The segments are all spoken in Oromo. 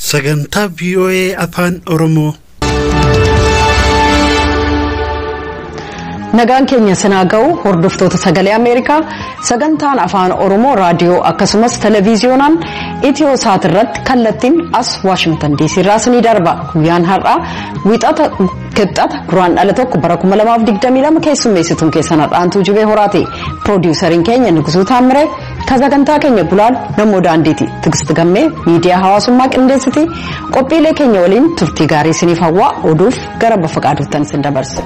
Sagantaa VOA Afaan Oromoo. Nagaan keenya sinaa ga'u hordoftoota sagalee Ameerikaa sagantaan afaan Oromoo raadiyoo akkasumas televiziyoonaan Itiyoo saat irratti kallattiin as Waashingtan DC irraa sinii darba. Guyyaan har'aa wixata kibxata guraandhala 1 bara 2022 keessummeessituun keessan har'aantuu jibee horaati. Piroodiwusariin keenya Nugusuu Taamiree ka sagantaa keenya gulaalu namoo daandiiti. Tigist Gammee miidiyaa hawaasummaa qindeessiti. Qophiilee keenya waliin turtii gaarii siniif hawwaa oduuf gara bafa qaaduttan sin dabarsa.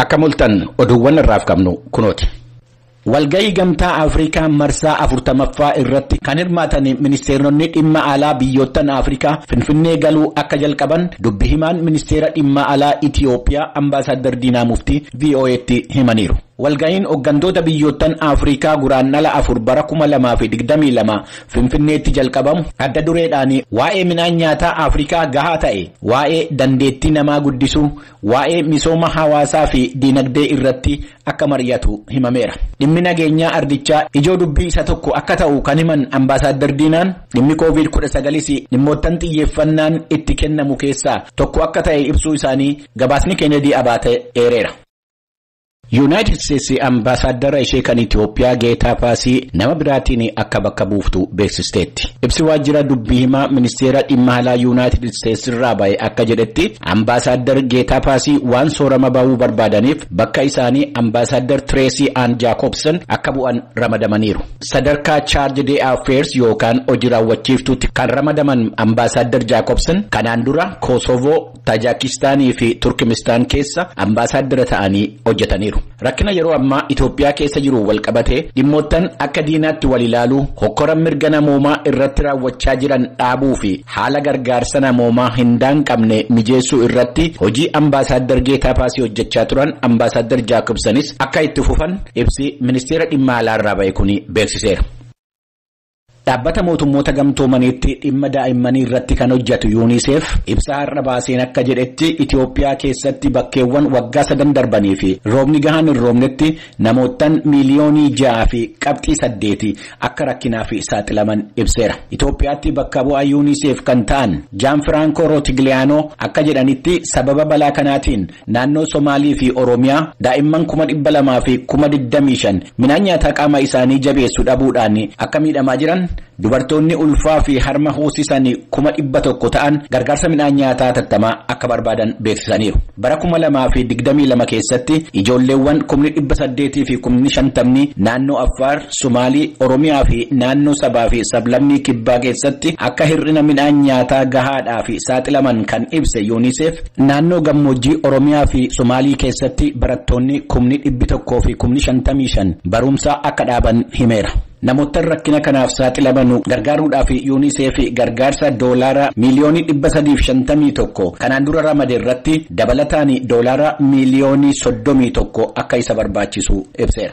Akka mul'atan oduuwwan irraaf qabnu kunooti. Walga'ii gamtaa Afrikaa marsaa 40ffaa irratti kan hirmaatan ministeeronni dhimma alaa biyyoottan Afrikaa Finfinnee galuu akka jalqaban dubbi himaan ministeera dhimma alaa Itiyoophiyaa Ambaasaadder Diinaa Muftii VOA'tti himaniiru. Walga'iin hooggantoota biyyoottan Afrikaa guraandhala 4 bara 2022 Finfinneetti jalqabamu adda dureedhaan waa'ee midhaan nyaataa Afrikaa gahaa ta'e, waa'ee dandeettii namaa guddisuu, waa'ee misooma hawaasaa fi diinagdee irratti akka mari'atu himameera. Dhimmi nageenyaa ardichaa ijoo dubbii isa tokko akka ta'u kan himan Ambaasaadder Diinaan dhimmi COVID-19 dhimmoottan xiyyeeffannaan itti kennamu keessaa tokko akka ta'e ibsuu isaanii gabaasni Kennedy Abaate eereera. Yuunaayitid Isteetsi Ambaasaadara ishee kan Itiyoophiyaa Geetaa Faasii nama biraatiin akka bakka buuftu beeksisteetti. Ibsi waajjira dubbii himaa ministeera dhimma alaa Yuunaayitid Isteetsi irraa ba'e akka jedhetti Ambaasaadar Geetaa Faasii waan soorama ba'uu barbaadaniif bakka isaanii Ambaasaadar Tireesii Aan Jaakobsen akka bu'an ramadamaniiru. Sadarkaa Chaarj Dee Affeers yookaan hojii raawwachiiftuutti kan ramadaman Ambaasaadar Jaakobsen kanaan dura Koosovoo, Taajikistaanii fi Turkimistaan keessa ambaasaadara ta'anii hojjetaniiru. Rakkina yeroo ammaa Itoophiyaa keessa jiru walqabatee dhimmoottan akka diinaatti wal ilaaluu, hokkora mirga namoomaa irratti raawwachaa jiran dhaabuu fi haala gargaarsa namoomaa hin daanqabne mijeessuu irratti hojii Ambaasaadar Geetaa Faasii hojjechaa turan Ambaasaadar Jaakobsanis akka itti fufan ibsi ministeera dhimma alaa irraa ba'e kun beeksiseera. Dhaabbata mootummoota gamtoomaniitti dhimma daa'immanii irratti kan hojjetu UNICEF ibsa har'a baaseen akka jedhetti Itiyoophiyaa keessatti bakkeewwan waggaa 3 darbanii fi roobni gahaan hin roobnetti namoottan miiliyoonii 6.8 akka rakkinaaf saaxilaman ibseera. Itiyoophiyaatti bakka bu'aa UNICEF kan ta'an Jaan Firankoo Rootigliyaanoo akka jedhanitti sababa balaa kanaatiin naannoo Somaalii fi Oromiyaa daa'imman 225,000 midhaan nyaataa qaama isaanii jabeessu dhabuudhaan akka miidhamaa jiran. Dubartoonni ulfaa fi harma hoosisan 100,000 ta'an gargaarsa midhaan nyaataa hatattamaa akka barbaadan beeksisaniiru. Bara 2022 keessatti ijoolleewwan 850,000 naannoo Affaar, Sumaalii, Oromiyaa fi naannoo sabaa fi sablammii kibbaa keessatti akka hir'ina midhaan nyaataa gahaadhaa fi saaxilaman kan ibse UNICEF naannoo gammoojjii Oromiyaa fi Sumaalii keessatti barattoonni 155,000 barumsa akka dhaaban himeera. Namoota rakkina kanaaf saaxilaman gargaaruudhaaf UNICEF gargaarsa doolaara miiliyoonii 351 kanaan dura ramade irratti dabalataan doolaara miiliyoonii 31 akka isa barbaachisu ibseera.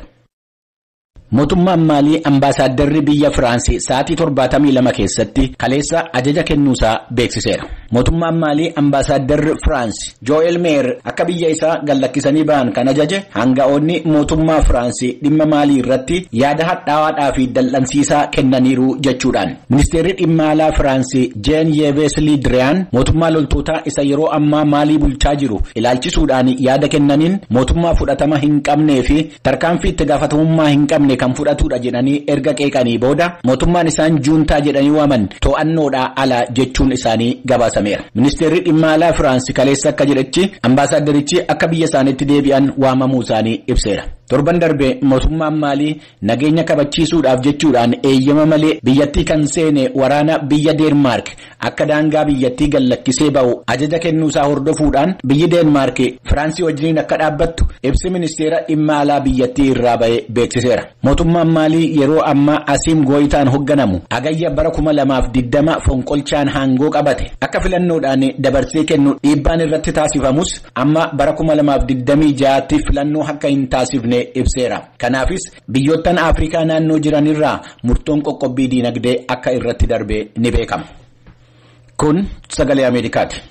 Mootummaan Maalii Ambaasaaddarri biyya Firaansii sa'aatii 72 keessatti kaleessa ajaja kennuusaa beeksiseera. Mootummaan Maalii Ambaasaaddarri Firaansi Jo'eel Meyer akka biyya isaa gallakkisanii ba'an kan ajaje hanga'oonni mootummaa Firaansii dhimma Maalii irratti yaada hadhaawaadhaa fi dal'ansiisaa kennaniiru jechuudhaan. Ministeerri dhimma alaa Firaansii Jeen Yeves Lidiriyaan mootummaa loltootaa isa yeroo ammaa Maalii bulchaa jiru ilaalchisuudhaan yaada kennaniin mootummaa fudhatama hin qabnee fi tarkaanfii itti gaafatamummaa hin qabne kan fudhatudha jedhanii erga qeeqanii booda mootummaan isaan juuntaa jedhanii waaman to'annoodhaa ala jechuun isaanii gabaasameera. Ministeerri dhimma alaa Firaansi kaleessa akka jedhetti ambaasaadarichi akka biyya isaaniitti deebi'an waamamuu isaanii ibseera. Torban darbe mootummaan Maalii nageenya kabachiisuudhaaf jechuudhaan eeyyama malee biyyattii kan seene waraana biyya Deenmaark akka daangaa biyyattii gallakkisee ba'u ajaja kennuusaa hordofuudhaan biyyi Deenmaark Firaansii wajjiniin akka dhaabbattu ibsi ministeera dhimma alaa biyyattii irraa ba'e beeksiseera. Mootummaan Maalii yeroo ammaa Asiim Gooyitaan hoogganamu hagayya bara 2020 fonqolchaan aangoo qabate akka filannoodhaan dabarsee kennu dhiibbaan irratti taasifamus amma bara 2026tti filannoo akka hin taasifne ibseera. Kanaafis biyyoottan Afrikaa naannoo jiran irraa murtoon qoqqobbii diinagdee akka irratti darbe ni beekama. Kun sagalee Ameerikaati.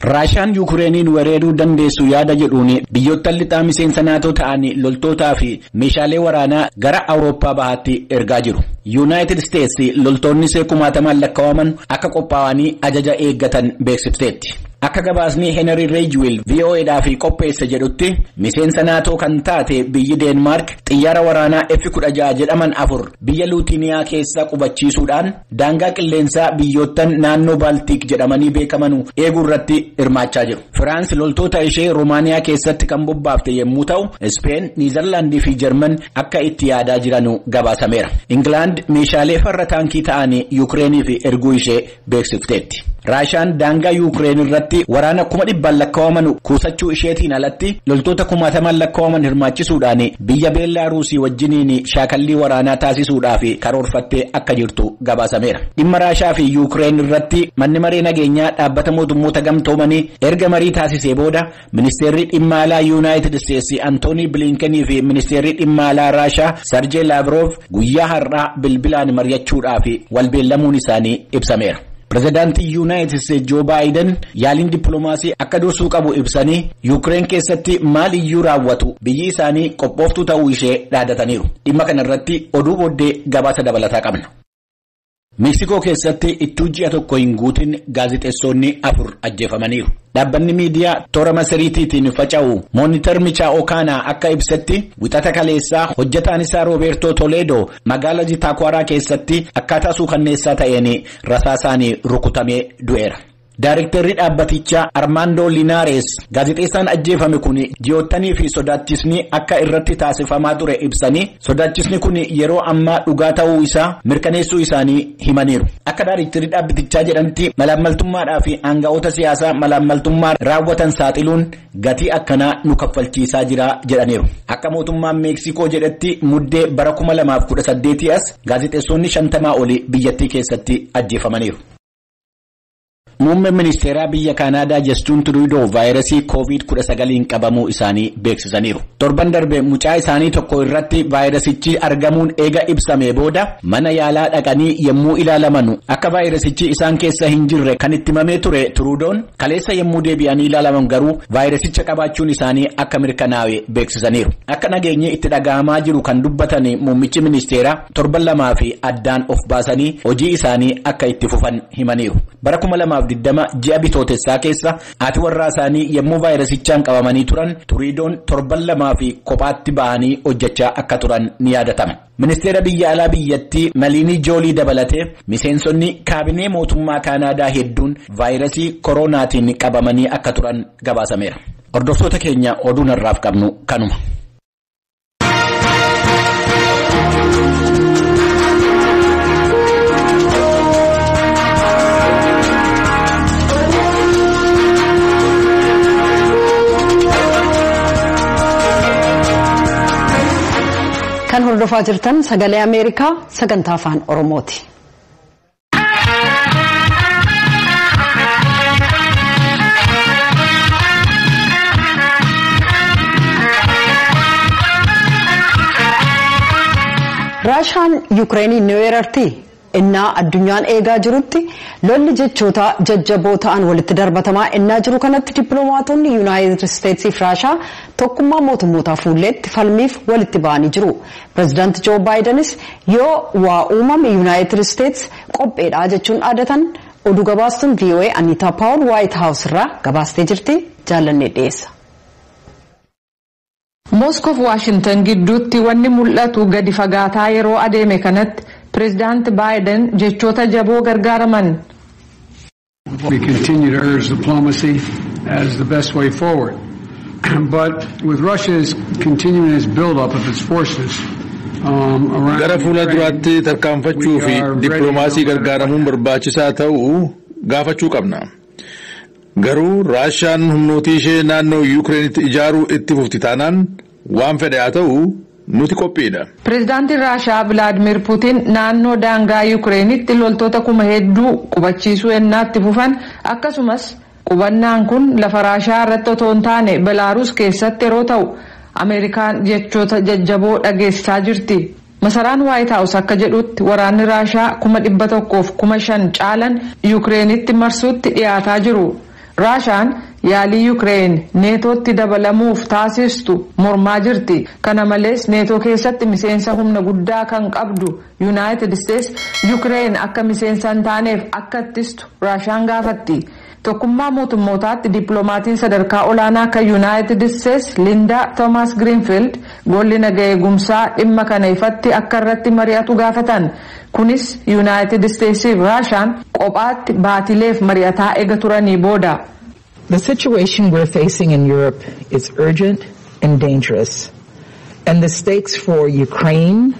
Raashaan Yukireeniin weeraruu dandeessu yaada jedhuun biyyoota lixaa miseensa naatoo ta'an loltootaa fi meeshaalee waraanaa gara Awurooppaa bahaatti ergaa jiru. Yuunaayitid Isteetsi loltoonni ishee kumaatamaan lakkaa'aman akka qophaa'anii ajaja eeggatan beeksifteetti. Akka gabaasni Henry Ridgwell VOAdhaaf qopheesse jedhutti miseensa naatoo kan taate biyyi Deenmaark xiyyaara waraanaa F-16 jedhaman 4 biyya Luutiniyaa keessa qubachiisuudhaan daangaa qilleensaa biyyoottan naannoo Baaltiik jedhamanii beekaman eeguu irratti hirmaachaa jiru. Firaans loltoota ishee Roomaaniyaa keessatti kan bobbaafte yommuu ta'u, Ispeen, Niizerlaandii fi Jarman akka itti yaadaa jiran gabaasameera. Ingilaand meeshaalee farra taankii ta'an Yukireeniif erguu ishee beeksifteetti. Raashaan daangaa Yuukireen irratti waraana 100,000 lakkaa'aman kuusachuu isheetiin alatti loltoota 20,000 lakkaa'aman hirmaachisuudhaan biyya Beellaaruusii wajjiniin shaakallii waraanaa taasisuudhaaf karoorfattee akka jirtu gabaasameera. Dhimma Raashaa fi Yuukireen irratti manni maree nageenyaa dhaabbata mootummoota gamtoomanii erga marii taasisee booda ministeerri dhimma alaa Yuunaayitid Isteetsi Antoonii Bilinkenii fi ministeerri dhimma alaa Raashaa Sarjee Laavrov guyyaa har'aa bilbilaan mari'achuudhaaf walbeellamuun isaanii ibsameera. Pireezidaantii Yuunaayitid Isteetsi Joo Baayiden yaaliin dippiloomaasii akka dursuu qabu ibsanii Yuukireen keessatti maal iyyuu raawwatu biyyi isaanii qophooftuu ta'uu ishee dhaadataniiru. Dhimma kana irratti oduu booddee gabaasa dabalataa qabna. Meeksikoo keessatti ittuu ji'a tokko hin guutin gaazexeessonni 4 ajjeefamaniiru. Dhaabbanni miidiyaa toora masariitiitiin faca'u Moonitar Michaa'oo Kaanaa akka ibsetti wixata kaleessaa hojjetaan isaa Roobertoo Toleedoo magaalaa Jitaakwaaraa keessatti akkaataa suukanneessaa ta'een rasaasaan rukutamee du'eera. Daariktarri dhaabbatichaa Armaandoo Linaares gaazexeessaan ajjeefame kun ji'oottanii fi sodaachisni akka irratti taasifamaa ture ibsanii sodaachisni kun yeroo ammaa dhugaa ta'uu isaa mirkaneessuu isaanii himaniiru. Akka daariktarri dhaabbatichaa jedhanitti malaammaltummaadhaa fi aanga'oota siyaasaa malaammaltummaa raawwatan saaxiluun gatii akkanaa nu kaffalchiisaa jira jedhaniiru. Akka mootummaan Meeksikoo jedhetti muddee bara 2018 as gaazexeessonni 50 olii biyyattii keessatti ajjeefamaniiru. Muummeen ministeeraa biyya Kaanaadaa Justin Trudeau vaayirasii COVID-19 qabamuu isaanii beeksisaniiru. Torban darbe mucaa isaanii tokko irratti vaayirasichi argamuun eega ibsamee booda mana yaalaa dhaqanii yommuu ilaalaman akka vaayirasichi isaan keessa hin jirre kan itti himamee ture Trudeau'n kaleessa yommuu deebi'anii ilaalaman garuu vaayirasicha qabaachuun isaanii akka mirkanaa'e beeksisaniiru. Akka nageenyi itti dhaga'amaa jiru kan dubbatan muummichi ministeeraa torban 2 fi addaan of baasanii hojii isaanii akka itti fufan himaniiru. Bara 2020 ji'a bitootessaa keessa haati warraa isaanii yommuu vaayirasichaan qabamanii turan Trudeau'n torban 2 fi kophaatti ba'anii hojjechaa akka turan ni yaadatama. Ministeera biyya alaa biyyattii Maliinii Joolii dabalatee miseensonni kaabinee mootummaa Kaanaadaa hedduun vaayirasii koronaatiin qabamanii akka turan gabaasameera. Hordoftoota keenya oduu narraaf qabnu kanuma. Kan hordofaa jirtan sagalee Ameerikaa sagantaa afaan Oromooti. Raashaan Yukireeniin ni weerarti. Innaa addunyaan eegaa jirutti lolli jechoota jajjaboo ta'an walitti darbatamaa innaa jiru kanatti dippiloomaatonni Yuunaayitid Isteetsii fi Raashaa tokkummaa mootummootaa fuulleetti falmiif walitti ba'anii jiru. Pireezidaanti Joo Baayidenis yoo waa uumame Yuunaayitid Isteets qopheedha jechuun dhaadatan oduu gabaastuun VOA Aniitaa Paawul Waayit Haawus irraa gabaastee jirti jaallannee dhiyeessa. Mooskoof Waashintan gidduutti wanni mul'atu gadi fagaataa yeroo adeeme kanatti Pireezidaanti Baayiden jechoota jaboo gargaaraman. We continue to urge diplomacy as the best way forward. But with Russia's continuing its build-up of its forces Gara fuula duraatti tarkaanfachuu fi dippiloomaasii gargaaramuun barbaachisaa ta'uu gaafachuu qabna. Garuu Raashaan humnootii ishee naannoo Yukireenitti ijaaruu itti fufti taanaan waan fedhe haa ta'u nuti qophiidha. Pireezidaantiin Raashaa Vilaadimir Puutiin naannoo daangaa Yukireenitti loltoota 8,000 qubachiisuu ennaatti fufan akkasumas qubannaan kun lafa Raashaa irratti otoo hin taane Belaaruus keessatti yeroo ta'u Ameerikaan jechoota jajjaboo dhageessisaa jirti. Masaraan Waayit Haawus akka jedhutti waraanni Raashaa 105,000 caalan Yukireenitti marsuutti dhiyaataa jiru. Raashaan yaalii Yukireen neetootti dabalamuuf taasistu mormaa jirti. Kana malees neetoo keessatti miseensa humna guddaa kan qabdu Yuunaayitid Isteets Yukireen akka miseensa hin taaneef akka ittistu Raashaan gaafatti. Tokkummaa mootummootaatti dippiloomaatiin sadarkaa olaanaa kan Yuunaayitid Isteets Lindaa Toomaas Giriinfiild golli naga eegumsaa dhimma kana ifatti akka irratti mari'atu gaafatan. Kunis Yuunaayitid Isteetsiif Raashaan qophaatti baatileef mari'ataa eega turanii booda. The situation we're facing in Europe is urgent and dangerous, and the stakes for Ukraine.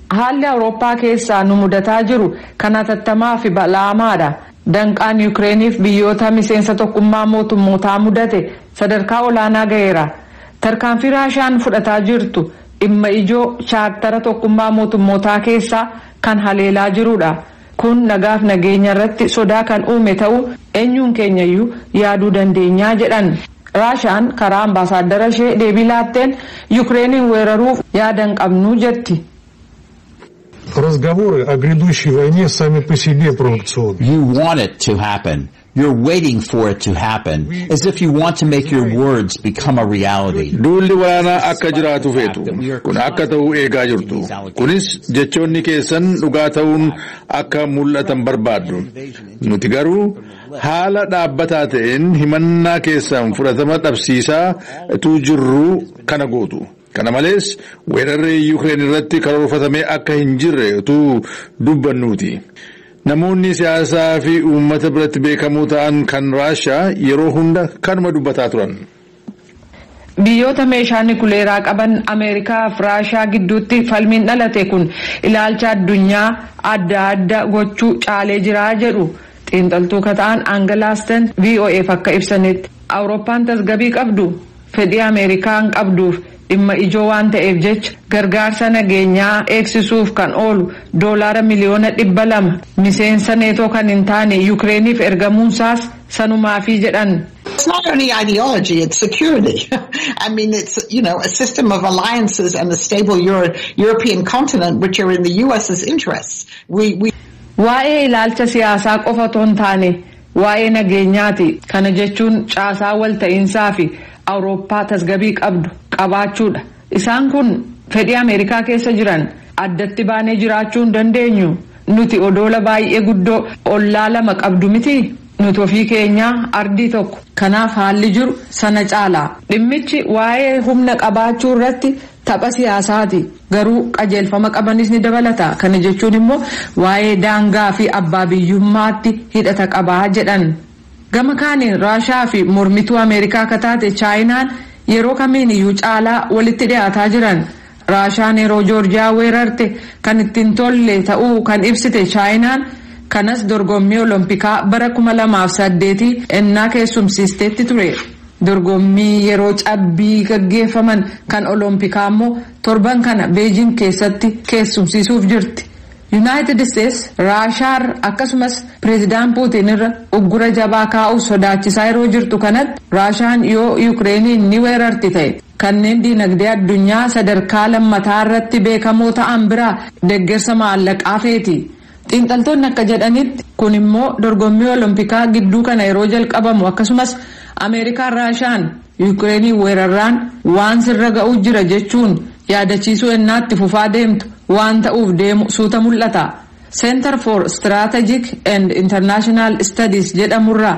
Haalli Awurooppaa keessaa nu mudataa jiru kan hatattamaa fi bal'aamaadha. Danqaan Yukireeniif biyyoota miseensa tokkummaa mootummootaa mudate sadarkaa olaanaa ga'eera. Tarkaanfii Raashaan fudhataa jirtu dhimma ijoo chaartara tokkummaa mootummootaa keessaa kan haleelaa jirudha. Kun nagaaf nageenya irratti sodaa kan uume ta'uu eenyuun keenyayyuu yaaduu dandeenyaa jedhan. Raashaan karaa ambaasaaddara ishee deebii laatteen Yukireeniin weeraruuf yaada hin qabnu jetti. Разговоры о грядущей войне сами по себе провокационны. You want it to happen. You're waiting for it to happen, as if you want to make your words become a reality. Duulli waraanaa akka jiraatu feetu. Kun akka ta'u eegaa jirtu. Kunis jechoonni keessan dhugaa ta'uun akka mul'atan barbaaddu. Nuti garuu haala dhaabbataa ta'een himannaa keessan fudhatama dhabsiisaa utuu jirru kana gootu. Kana malees weerarri Yuukireen irratti karoorfatamee akka hin jirre utuu dubbannuuti. Namoonni siyaasaa fi uummata biratti beekamoo ta'an kan Raashaa yeroo hunda kanuma dubbataa turan. Biyyoota meeshaa nikuleeraa qaban Ameerikaa fi Raashaa gidduutti falmiin dhalate kun ilaalcha addunyaa adda adda gochuu caalee jira jedhu xiinxaltuu kata'an Aangalaasten VOAf akka ibsanitti. Awurooppaan tasgabii qabdu fedhii Ameerikaan qabduuf dhimma ijoo waan ta'eef jecha gargaarsa nageenyaa eegsisuuf kan oolu doolaara miliyoona 200 miseensa neetoo kan hin taane Yukireeniif ergamuunsaas sanumaafii jedhan. It's not only ideology, it's security. I mean, it's a system of alliances and a stable European continent, which are in the US's interests. We Waa'ee ilaalcha siyaasaa qofa otoo hin taane waa'ee nageenyaati. Kana jechuun caasaa walta'iinsaa fi Awurooppaa tasgabii qabdu qabaachuudha. Isaan kun fedhii Ameerikaa keessa jiran addatti baanee jiraachuu hin dandeenyu. Nuti odoola baay'ee guddoo ollaa lama qabdu miti. Nuti ofii keenyaa ardii tokko. Kanaaf haalli jiru sana caala. Dhimmichi waa'ee humna qabaachuu irratti tapha siyaasaati. Garuu qajeelfama qabanis ni dabalata. Kana jechuun immoo waa'ee daangaa fi abbaa biyyummaatti hidhata qabaa jedhan. Gama kaaniin Raashaa fi mormituu Ameerikaa akka taate Chaayinaan yeroo kamiin iyyuu caalaa walitti dhiyaataa jiran. Raashaan yeroo Joorjiyaa weerarte kan ittiin tolle ta'uu kan ibsite Chaayinaan kanas dorgommii Oloompikaa bara 2008 ennaa keessumsiisteetti ture. Dorgommii yeroo cabbii gaggeeffaman kan Oloompikaa immoo torban kana Beejing keessatti keessumsiisuuf jirti. Yuunaayitid Isteets Raashaar akkasumas pireezidaan Puutiin irra uggura jabaa kaa'uuf sodaachisaa yeroo jirtu kanatti Raashaan yoo Yukireeniin ni weerarti ta'e kanneen diinagdee addunyaa sadarkaa lammataa irratti beekamoo ta'an biraa deeggarsa maallaqaa feeti. Xiinxaltoonni akka jedhanitti kun immoo dorgommii Oloompikaa gidduu kana yeroo jalqabamu akkasumas Ameerikaan Raashaan Yukireeniin weerarraan waan sirra ga'uu jira jechuun yaadachiisuu ennaatti fufaa deemtu waan ta'uuf deemu suuta mul'ata. Center for Strategic and International Studies jedhamurraa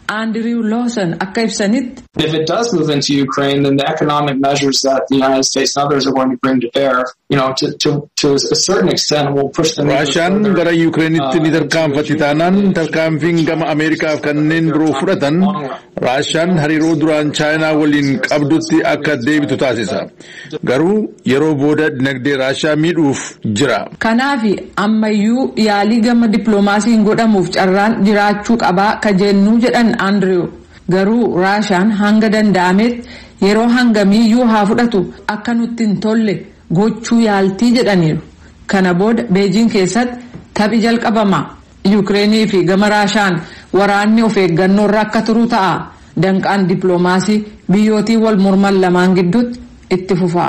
Andrew Lawson akka ibsanitti. If it does move into Ukraine, then the economic measures that the United States and others are going to bring to bear, to a certain extent will push them. Raashaan gara Yukireenitti ni tarkaanfatti taanaan tarkaanfiin gama Ameerikaaf kanneen biroo fudhatan Raashaan hariiroo duraan Chaayinaa waliin qabdutti akka deebitu taasisa. Garuu yeroo booda dinagdee Raashaa miidhuuf jira. Kanaaf ammayyuu yaalii gama dippiloomaasiin godhamuuf carraan jiraachuu qabaa ka jennuu jedhan Andrew. Garuu Raashaan hanga danda'ametti yeroo hangamiiyyuu haa fudhatu akka nutti hin tolle gochuu yaaltii jedhaniiru. Kana booda Beejiin keessatti taphi jalqabama. Yuukireenii fi gama Raashaan waraanni of eeggannoorra akka turu ta'a. Danqaan dippiloomaasii biyyootii wal morman lamaan gidduutti itti fufa.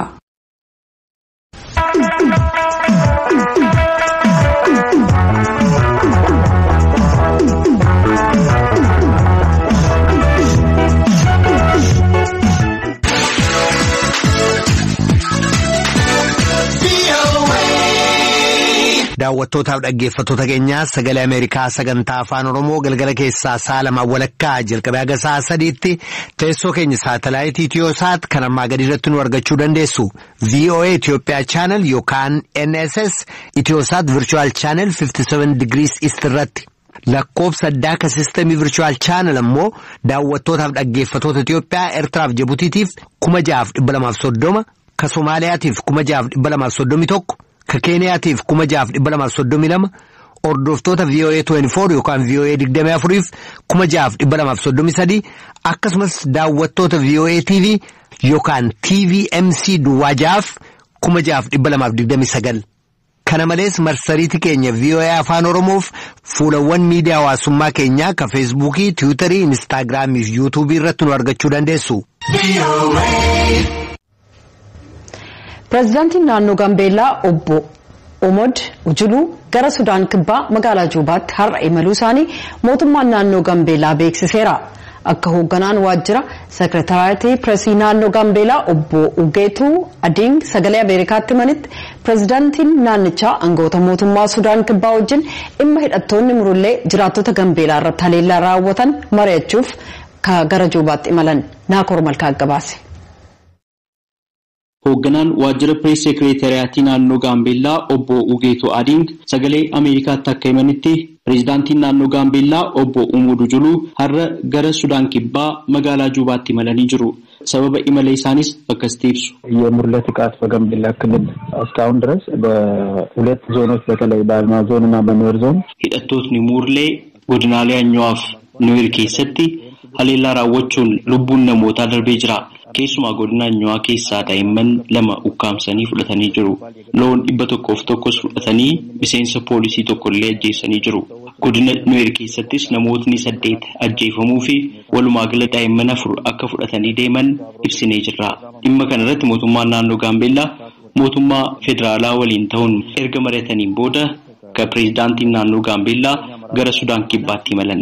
Daawwattootaaf dhaggeeffattoota keenyaa sagalee Ameerikaa sagantaa afaan Oromoo galgala keessaa sa'a lamaan walakkaa jalqabee haga sa'a sadiitti teessoo keenya saatalaayitii Itiyoosaat kan ammaa gadi irratti nu argachuu dandeessu. VOA Itoophiyaa chaanal yookaan NSS Itiyoosaat Virtual Channel 57 degrees East irratti. Lakkoofsa addaa kan sistemii Virtual Channel ammoo daawwattootaaf dhaggeeffattoota Itiyoophiyaa Eertiraaf Jibutiitiif 6,230 ka Somaaliyaatiif 6,231. Ka Keeniyaatiif 6,232 hordoftoota VOA 24 yookaan VOA 24f 6,233 akkasumas daawwattoota VOA TV yookaan TVMC duwwaa ja'aaf 6,229. Kana malees marsariitii keenya VOA Afaan Oromoof fuulawwan miidiyaa hawaasummaa keenyaa ka Feesbuukii, Tiwiitarii, Inistaagiraamii fi Yuutuubii irratti nu argachuu dandeessu. Pireezidaantiin naannoo Gaambeellaa obbo Omod Ujuluu gara Sudaan Kibbaa magaalaa Juubaatti har'a imaluu isaanii mootummaan naannoo Gaambeellaa beeksiseera. Akka hoogganaan waajjira seekretariyatii pireesii naannoo Gaambeellaa obbo Ugeetuu Adiing sagalee Ameerikaatti himanitti pireezidaantiin naannichaa aangawoota mootummaa Sudaan Kibbaa wajjin dhimma hidhattoonni murullee jiraattota Gaambeellaa irratti haleellaa raawwatan mari'achuuf gara Juubaatti imalan. Naakoor Malkaa gabaase. Hoogganaan waajjira pirees seekreetariyaatii naannoo Gaambeellaa obbo Ugeetuu Adiing sagalee Ameerikaatti akka himanitti pireezidaantiin naannoo Gaambeellaa obbo Umud Ujuluu har'a gara Sudaan Kibbaa magaalaa Juubaatti imalanii jiru. Sababa imala isaanis akkasitti ibsu. የሙርሌ ጥቃት በጋምቤላ ክልል እስካሁን ድረስ በሁለት ዞኖች በተለይ በአልማ ዞን እና በኑዌር ዞን hidhattootni Muurlee godinaalee Anyuwaaf Nuweer keessatti haleellaa raawwachuun lubbuun namootaa darbee jira. Keessumaa godina Anyuwaa keessaa daa'imman lama ukkaamsanii fudhatanii jiru. Loon 101 fudhatanii miseensa poolisii tokkollee ajjeessanii jiru. Godina Nuweer keessattis namootni 8 ajjeefamuu fi walumaa gala daa'imman 4 akka fudhatanii deeman ibsinee jirra. Dhimma kana irratti mootummaan naannoo Gaambeellaa mootummaa federaalaa waliin ta'uun erga mari'ataniin booda ka pireezidaantiin naannoo Gaambeellaa gara Sudaan Kibbaatti imalan.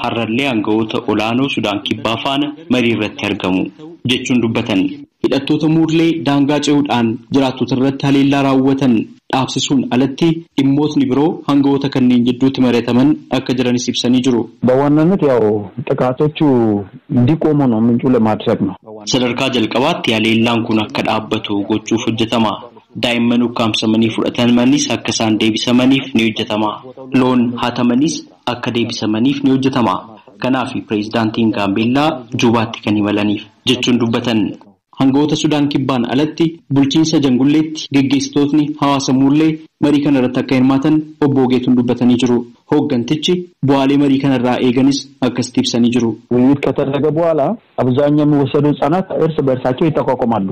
Har'allee aangawoota olaanoo Sudaan Kibbaa faana marii irratti argamu jechuun dubbatan. Hidhattoota Muurlee daangaa ce'uudhaan jiraattota irratti haleellaa raawwatan dhaabsisuun alatti dhimmootni biroo aangawoota kanneen jidduutti mari'ataman akka jiranis ibsanii jiru. በዋናነት ያው ጥቃቶቹ እንዲቆሙ ነው ምንጩ ለማድረግ ነው። Sadarkaa jalqabaatti haleellaan kun akka dhaabbatu gochuuf hojjetama. Daa'imman ukkaamsamanii fudhatamanis akka isaan deebisamaniif ni hojjetama. Loon hatamanis akka deebisamaniif ni hojjetama. Kanaaf pireezidaantiin Gaambeellaa Juubaatti kan imalaniif jechuun dubbatan. Aangawoota Sudaan Kibbaan alatti bulchiinsa Jangulleetti geggeessitootni hawaasa Muurlee marii kana irratti akka hirmaatan obbo Ogeetuun dubbatanii jiru. Hooggantichi bu'aalee marii kanarraa eeganis akkasitti ibsanii jiru. ውይይት ከተደረገ በኋላ አብዛኛው የሚወሰዱ ህጻናት እርስ በእርሳቸው ይጠቋቆማሉ።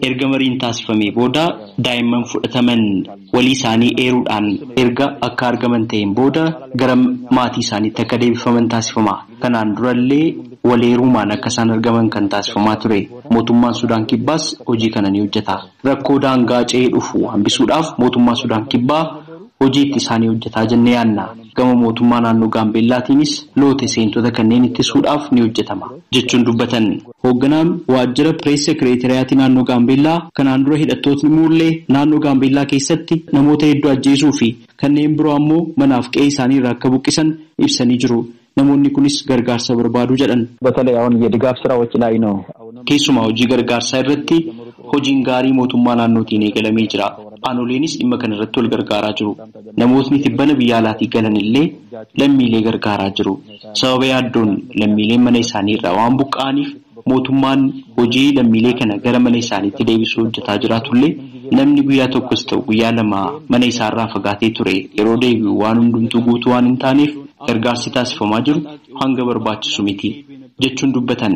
Erga mariin taasifamee booda daa'imman fudhataman walii isaanii eeruudhaan erga akka argaman ta'een booda gara maatii isaaniitti akka deebifaman taasifama. Kanaan durallee waleerumaan akka isaan argaman kan taasifamaa ture. Mootummaan Sudaan Kibbaas hojii kana ni hojjeta. Rakkoo daangaa ce'ee dhufu hambisuudhaaf mootummaan Sudaan Kibbaa hojii itti isaanii hojjetaa jennee yaadna. Gama mootummaa naannoo Gaambeellaatiinis loote seentota kanneen ittisuudhaaf ni hojjetama jechuun dubbatan. Hoogganaan waajjira pirees sekireeteriyaatii naannoo Gaambeellaa kanaan dura hidhattootni Muurlee naannoo Gaambeellaa keessatti namoota hedduu ajjeesuu fi kanneen biroo ammoo manaaf qe'ee isaanii irraa akka buqqisan ibsanii jiru. Namoonni kunis gargaarsa barbaadu jedhan. በተለይ አሁን የድጋፍ ስራዎች ላይ ነው። Keessumaa hojii gargaarsaa irratti hojiin gaarii mootummaa naannootiin eegalamee jira. Aanoleenis dhimma kana irratti wal gargaaraa jiru. Namootni tibbana biyya alaatii galan illee lammiilee gargaaraa jiru. Sababa yaaddoon lammiileen mana isaanii irraa waan buqqa'aniif mootummaan hojii lammiilee kana gara mana isaaniitti deebisuu hojjetaa jiraatullee namni guyyaa tokkos ta'u guyyaa lama mana isaarraa fagaatee ture yeroo deebi'u waan hundumtuu guutuu waan hin taaneef gargaarsi taasifamaa jiru hanga barbaachisu miti jechuun dubbatan.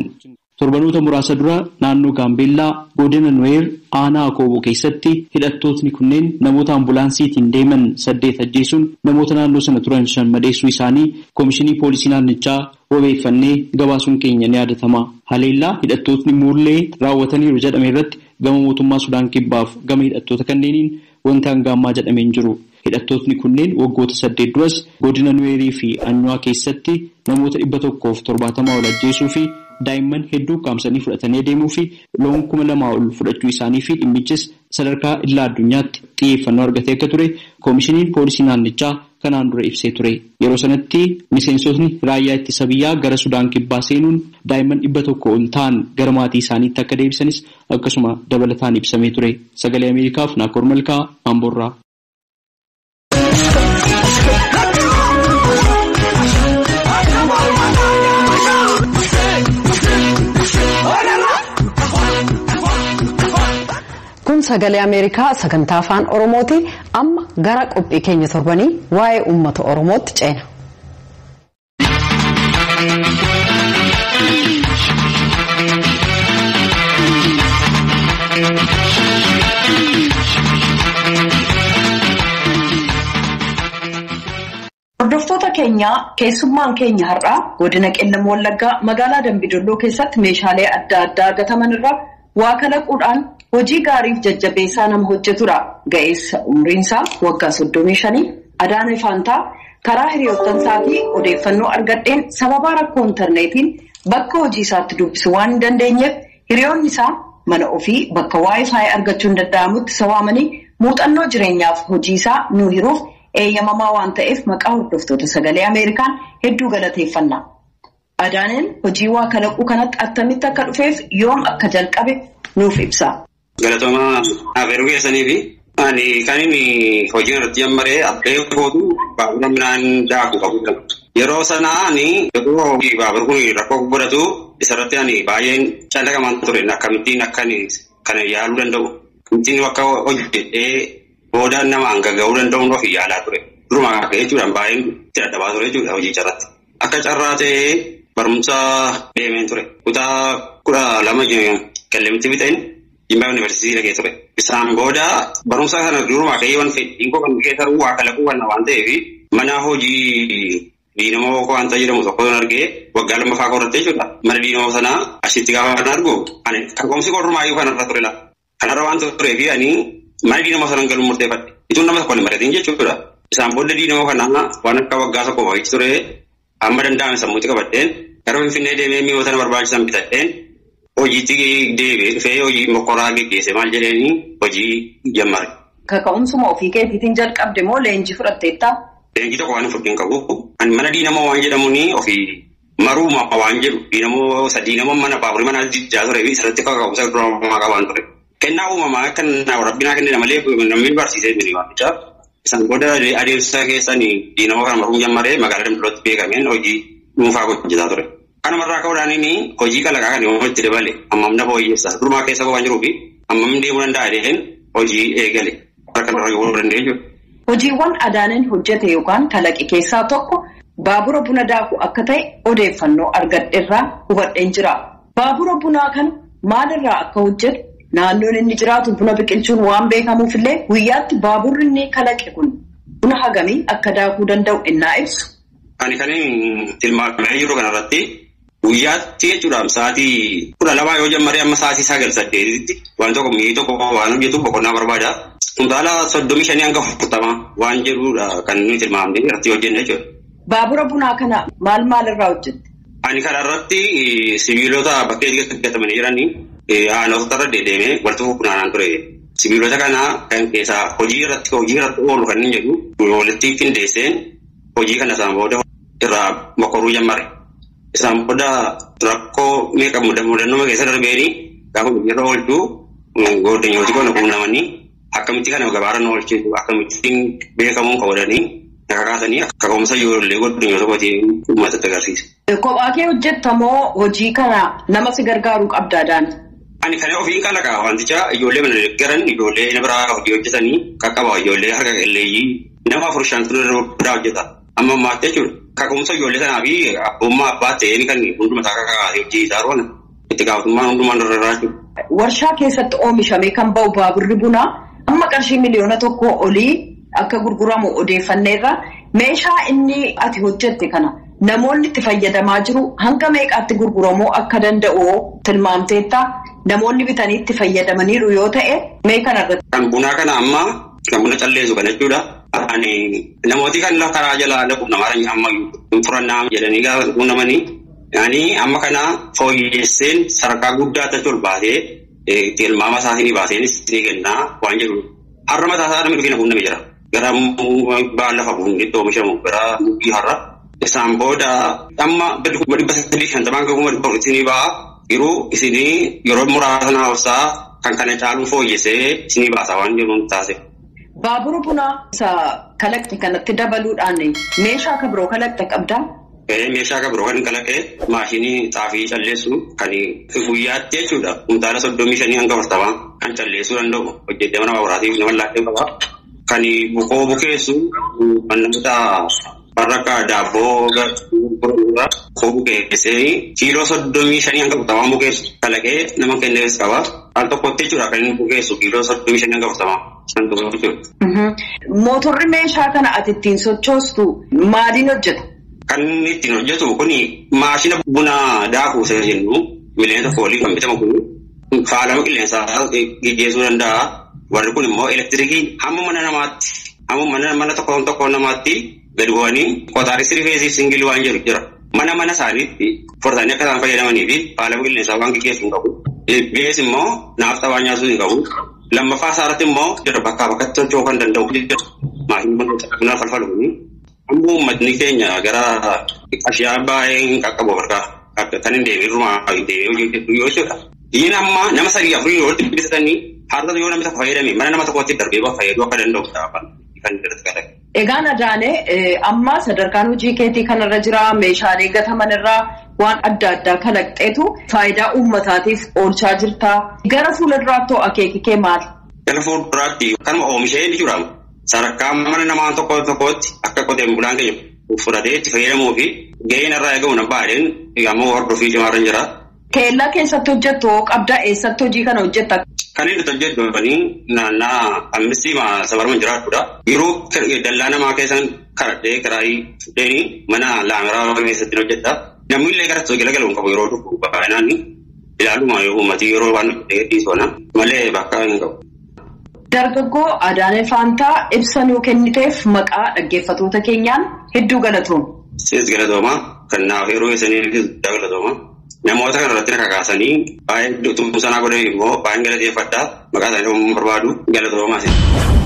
Torbanoota muraasa dura naannoo Gaambeellaa godina Nuweer aanaa Akooboo keessatti hidhattootni kunneen namoota ambulaansiitiin deeman 8 ajjeesuun namoota naannoo sana turan 5 madeessuu isaanii koomishinii poolisii naannichaa wabeeffannee gabaasuun keenya ni yaadatama. Haleellaa hidhattootni Muurlee raawwataniiru jedhame irratti gama mootummaa Sudaan Kibbaaf gama hidhattoota kanneeniin wanti hanga ammaa jedhamee hin jiru. Hidhattootni kunneen waggoota 8 duras godina Nuweerii fi Anyuwaa keessatti namoota 170 ol ajjeesuu fi daa'imman hedduu ukkaamsanii fudhatanii deemuu fi loon 2000 ol fudhachuu isaanii fi dhimmichis sadarkaa idila addunyaatti xiyyeeffannoo argatee akka ture koomishiniin poolisii naannichaa kanaan dura ibsee ture. Yeroo sanatti miseensotni raayyaa ittisa biyyaa gara Sudaan kibbaa seenuun daa'imman 100 ol ta'an gara maatii isaaniitti akka deebisanis akkasuma dabalataan ibsamee ture. Sagalee Ameerikaaf Naakoor Malkaa Amboorraa. Kun sagalee Ameerikaa sagantaa afaan Oromooti. Amma gara qophii keenya torbanii waa'ee uummata Oromootti ceena. Hordoftoota keenyaa keessummaan keenya har'aa godina Qellem Wallaggaa magaalaa Dambidolloo keessatti meeshaalee adda addaa argataman irraa waa kalaquudhaan hojii gaariif jajjabeessaa nama hojjetudha. Ga'eessa umriinsaa waggaa 35 Adaanee Faantaa karaa hiriyoottansaa fi odeeffannoo argadheen sababa rakkoo intarneetiin bakka hojii isaatti dubbisu waan hin dandeenyeef hiriyoonni isaa mana ofii bakka waayifaayi argachuu hin danda'amutti isa waamanii muuxannoo jireenyaaf hojii isaa nu hiruuf eeyyamamaa waan ta'eef maqaa hordoftoota sagalee Ameerikaan hedduu galateeffanna. Adaaneen hojii waa kalaquu kanatti attamitti akka dhufeef yoom akka jalqabe nuuf ibsa. Galatoomaa afeeruu keessanii fi ani kan inni hojii irratti jammaree abbee kootu baabura midhaan daakuu qabudha. Yeroo sana ani yeroo baaburri kun rakkoo godhatu isarratti ani baay'een callaqamaan ture akkamittiin akka kana yaaluu danda'u. Akkamittiin akka hojjedhee booda nama hanga gahuu danda'uun ofii yaalaa ture. Durumaa akka jechuudhaan baay'een itti dadhabaa ture jechuudha hojii irratti. Akka carraa ta'ee barumsa deemeen ture. Kutaa 12 Qellemitti fixeen Jimmaa Yuunivarsiitii dhaqee ture. Isaan booda barumsa kana durumaa ka'ee waan fedhiin koo kan keessa waa kalaquu kan waan ta'eef mana hojii diinamoo waanta jedhamu tokko argee waggaa 2ffaa korratte jechuudha. Mana diinamoo sanaa asitti gaafa kan argu ani kaka'umsi korrumaayyuu kanarra ture laata. Kanarra waan tureef ani mana diinamoo sanaan galuun murteeffadhe. Ituun nama tokko hin mari'atin jechuudha. Isaan booda diinamoo kana waan akka waggaa tokko wayitti ture amma danda'ame sammuutti qabadheen gara Finfinnee deemee mi'oota na barbaachisan bitadheen hojiitti deebi'ee dhufee hojii mokoraa geggeesse maal jedheeni hojii jammare. Kaka'umsuma ofii keetiitiin jalqabde moo leenjii fudhatteettaa? Leenjii tokko waan fudhin qabu. Ani mana diinamoo waan jedhamuun ofii maruuma waan jedhu diinamoo diinamoo mana baaburii mana jijjaa turee fi isarratti kaka'umsa duraa qabaan ture. Kennaa uumamaa kan rabbinaa kennina malee namni barsiisee miti waamichaa. Isaan booda adeemsa keessan diinamoo kana maruun jammaree magaalaa Dambidollootti beekameen hojii dhuunfaa hojjetaa ture. Kanumarraa ka'uudhaan hojii kalaqaa kan yommuu itti dabale hammam na fooyyessa durumaa keessa waan jiruuf hammam deemuu danda'a jedheen hojii eegale. Kanarra yoo danda'e jechuudha. Hojiiwwan Adaaneen hojjete yookaan kalaqe keessaa tokko baabura buna daaku akka ta'e odeeffannoo argadheerraa hubadheen jira. Baabura bunaa kana maalirraa akka hojjetu naannoon inni jiraatu buna biqilchuun waan beekamuuf illee guyyaatti baaburri inni kalaqe kun buna hagamii akka daakuu danda'u innaa ibsu. Ani kan tilmaamee jiru kanarratti guyyaatti jechuudhaan sa'aatii 12 yoo jammaree amma sa'aatii 9 8tti waan tokko mi'i tokko waan hojjetu boqonnaa barbaada. Kuntaala 35 hanga 40 waan jedhudha kan nuyi tilmaamne irratti hojjenne jechuudha. Baabura bunaa kana maal maalirraa hojjette? Ani kanarratti sibiilota bakkee gatamanii jiranii aanota irra deddeemee walitti funaanaan ture. Sibiilota kana kan keessaa hojii irratti oolu kan inni jedhu walitti qindeesseen hojii kana isaan booda irraa mokoruu jammare. Isaan booda rakkoo meeqa mudannoo keessa darbeeni gaafa hojiirra oolchuu godinyooti kun quunnamanii akkamitti kana gabaarra nu oolchitu akkamittiin beekamuun kawadanii kakaasanii kaka'umsa ijoollee godinyoota kootii uummatatti agarsiisa. Kophaa kee hojjetta moo hojii kana nama si gargaaruu qabda Adaane? Ani kana ofiin kalaqa wanticha ijoollee mana deeggaran ijoollee nama biraa hojii hojjetanii qaqqaba ijoollee harka qalleeyyii nama 4-5 biraa hojjeta. Amma ammaatti jechuudha. Kaka'umsa ijoollee sanaa fi abbummaa abbaa ta'een kan hunduma isaa kakaasee hojii isaa roona itti gaafatamummaan hundumaan irra jechuudha. Warshaa keessatti oomishamee kan ba'u baaburri bunaa amma qarshii 1 million olii akka gurguramu odeeffanneerra meeshaa inni ati hojjette kana namoonni itti fayyadamaa jiru hanga meeqaatti gurguramuu akka danda'u tilmaamteetta namoonni bitanii itti fayyadamaniiru yoo ta'e mee kanarratti. Kan bunaa kana amma kan buna calleessu kana jechuudha. Ani namooti kan karaa jalaa dhaquuf namaa amma hin furannaa jedhanii gaafa quunnamanii Ani amma kana fooyyesseen sadarkaa guddaa ta'e ol baasee tilmaama isaatiin baaseenis ni kennaa waan jedhu. Har'a mataa isaa namni dhufee na jira. Gara baala lafa bunniitti oomishamu gara mugii har'a. Isaan booda amma 350 hanga 400 isinii ba'a. Yeroo isinii yeroo muraasa naafsaa kan kana caalu fooyyessee isinii baasa waan jedhuun taasise. Baabura bunaa isa kalaqxe kanatti dabaluudhaan meeshaa kan biroo kalaqxe qabdaa? Meeshaa kan biroo kan kalaqe maashinii xaafii calleessu kan guyyaatti jechuudha. Kuntaala 35 hanga 40 kan calleessuu danda'u hojjetee mana baaburaatiif nama laattee qaba. Kan bukoo bukeessu namoota warra akka daabboo bukoo bukeessee kiiloo 35 hanga 40 bukeessu kalaqee nama kenneefis qaba. Al tokkotti jechuudha kan inni bukeessu kiiloo 35 hanga 40. Mootorri meeshaa kana ati ittiin sochoostu maaliin hojjeta? Kan inni ittiin hojjetu kun maashina buna daakuu isa jennu 1 miliyoona kan bitamu kun faalama qilleensaa geggeessuu danda'a. Warri kun immoo elektirikii hamma mana namaatti hamma mana tokko tokko namaatti gadi bu'anii qotaarii sirrii singilii waan jedhu jira. Mana mana isaaniitti furtanii akka isaan fayyadamanii fi faalama qilleensaa waan geggeessuu hin qabu. Bees immoo naafta waan nyaatuu hin qabu. Lammaffaa isaarratti immoo bakkaa bakkatti socho'uu kan danda'u maashinii buna falfalu kuni. Amma uummatni keenya gara ashiyaa baay'ee hin qaqqabu harkaa kan hin deebiin irrumaa deebi'ee hojii hojjetu yoo jechuudha. Inni amma nama 3 4 yoo dubbisatanii har'a yoo namni tokko fayyadame mana nama tokkotti darbee fayyaduu akka danda'u kan irratti kalaqe. Egaan Adaanee amma sadarkaan hojii keetii kanarra jira meeshaalee gataman irraa waan adda addaa kalaqxeetu faayidaa uummataatiif oolchaa jirta. Gara fuula duraatti akeeki kee maali? Gara fuulduraatti kanuma oomishee ni jira. Sadarkaa mana namaa tokko tokkotti akka qoteen bulaan keenya fudhatee itti fayyadamuu fi gaheen irraa eegamu na baadheen ammoo hordofii cimaa irra jira. Keellaa keessatti hojjettu hoo qabdaa eessatti hojii kana hojjetta? Kan inni hojjetu naannaa ammisii safarma jiraatudha. Yeroo dallaa namaa keessan karadhee kiraayii fudhanii mana laamiraa keessatti hojjetta. Namni illee gara galagalu hin qabu yeroo dhufu baay'inaan ilaaluma uummatii yeroo waan dhiisona malee bakka hin qabu. Dargaggoo Adaanee Faantaa ibsa nuu kenniteef maqaa dhaggeeffattoota keenyaan hedduu galatooma. Siis galatooma. Kan naaf yeroo isanii guddaa galatooma. Namoota kana irratti na kakaasanii baay'ee tumsanaa godhan immoo baay'een galateeffadha. Maqaa isaanii barbaadu galatoomaa.